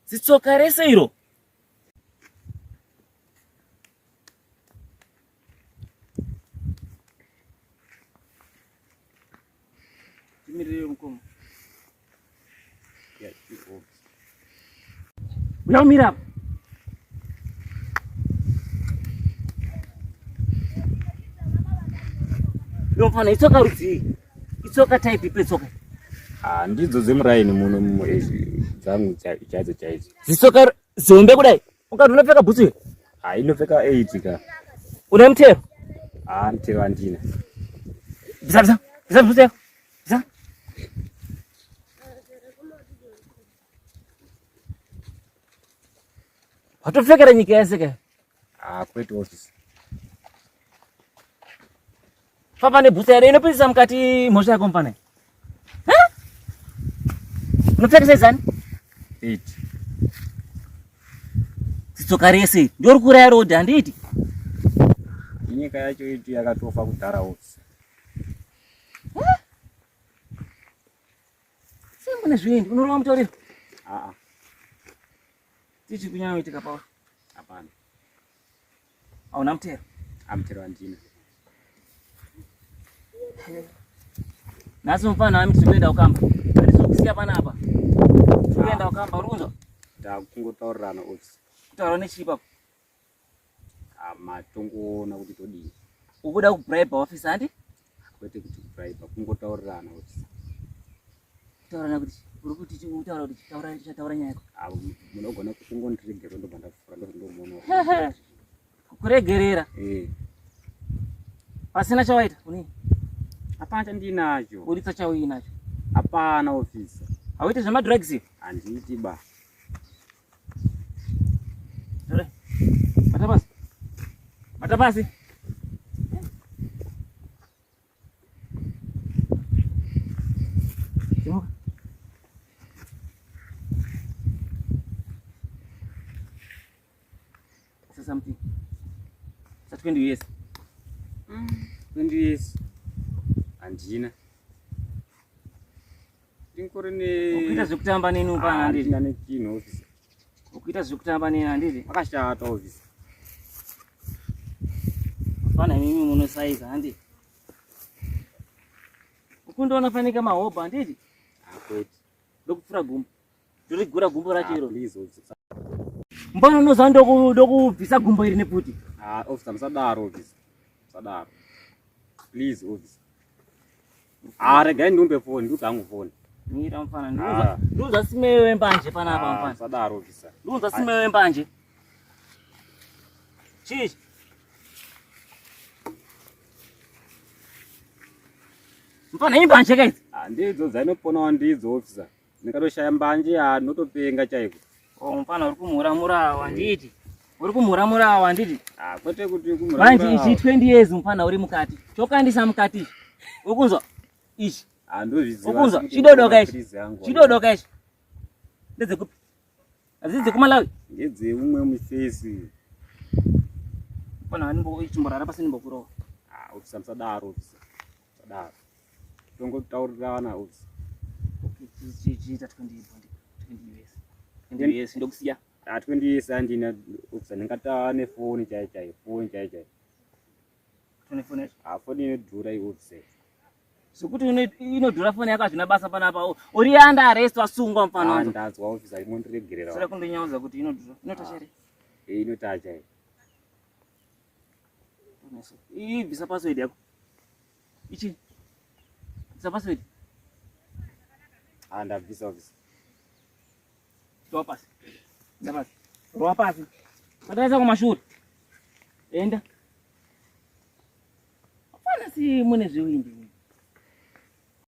Zitsoka rese iro. Timirire mukoma. Uya umire apa. Ndomfana itsoka rudzii? Itsoka type ipi tsoka? Ah, ndidzo dzemuraini muno eh, dzangu chaidzo chaidzo. Zitsoka zihombe kudai. Ungati unopfeka bhutsu here? Ah, inopfeka 8 ka. Une mutero? Ah, mutero handina. Bvisa bvisa. Bvisa bhutsu yako. Bvisa. Watopfekera nyika yese ka? Ah, kwete office. Famba nebhutsu yaro inopinzisa mukati mhosva yako mfana. Unopfeka size ani? 8. Tsoka rese ndori kuuraya road handiti? Nyika yacho itu yakatofa kudhara office. Sei mune zvindi unorova mutoriro? Ah ah. Tichi kunyanya kuitika pauri. Hapana. Hauna mutero? Amutero handina. Nhasi mufana wami tiri kuenda kukamba. Handisi kusiya panapa. Tiri kuenda kukamba uri kunzwa? Takungotaurirana office. Kutaura nechii ipapo? Ah, tongoona kuti todii. Ukuda kubribe office handi? Kwete kuti kubribe, kungotaurirana office. Kutaurana kuti uri kuti utaura kuti taura taura nyaya yako. Ah, munogona kungondiregera ndobva ndafura ndomuona. Kuregerera. Eh. Pasina chawaita unini? Hapana chandinacho. Buritsa chauinacho. Hapana officer. Hauiti zvemadrugs? Handiiti ba. Bata pasi. Bata pasi. Simuka. Say something. Sa 20 years. 20 years. Handina. Ndingori ne Ukuita zvekutamba neni upana handiti? Handina nechinhu officer. Ukuita zvekutamba neni handiti? Akashata officer. Fana imimi munosaiza handiti? Ukundiona fanika mahobha handiti? Ah, kwete. Ndokupfura gumbo. Ndorigura gumbo racho Ah, iro. please officer. Mbona unoziva ndokubvisa gumbo iri nepfuti? Ah, officer musadaro officer. Musadaro. Please officer. Ah, regai ndiumbe phone, ndiudze hangu phone. Mira mfana, Ah. ndiudza ndiudza simewe wembanje panapa Ah, mfana. musadaro officer. Ndiudza simewe wembanje. Chii? Mfana imbanje kaidzi. Ah, ndidzo dzainoponawa ndidzo officer. Ndikatoshaya mbanje ah, ndinotopenga chaiko. Oh, mfana uri kumhura murawa handiti? Uri kumhura murawa handiti? Ah, kwete kuti kumhura Manje murawa. ichi 20 years mfana uri mukati. Chokandisa mukati ichi. Uri kunzwa? Ichi. Ah, ndozviziva. Ukunzwa? asi kuti Chidodoka ichi. mapirizi angu Chidodoka ichi. Ndedzekupi? Hadzisi dzekuMalawi? Ndedzeumwe mufesi. Mfana wanimbo chimborara pasi nimbokurova. Ah, officer musadaro officer. Musadaro. Tongotaurirana officer. Okay, chiita 20 bond. 20 years. 20 years ndokusiya. Ah, 20 years handina officer ndingataa nefoni chaiyo chaiyo, foni chaiyo chaiyo. Tone foni yacho. Ah, foni inodhura iyi officer. Zvekuti inodhura foni yako hazvina basa panapa. Uri under arrest wasungwa mfana Ah, wangu. ndanzwa officer imondiregerera. Saka kundinyaudza kuti inodhura. Inotacha here? Eh, inotacha iyi. Ii bvisa password yako. Ichi. Bvisa password. Ah, ndabvisa officer. Rova pasi. Enda pasi. Rova pasi. Pataisa kumashure. Enda. Hapana si mune zviwindi.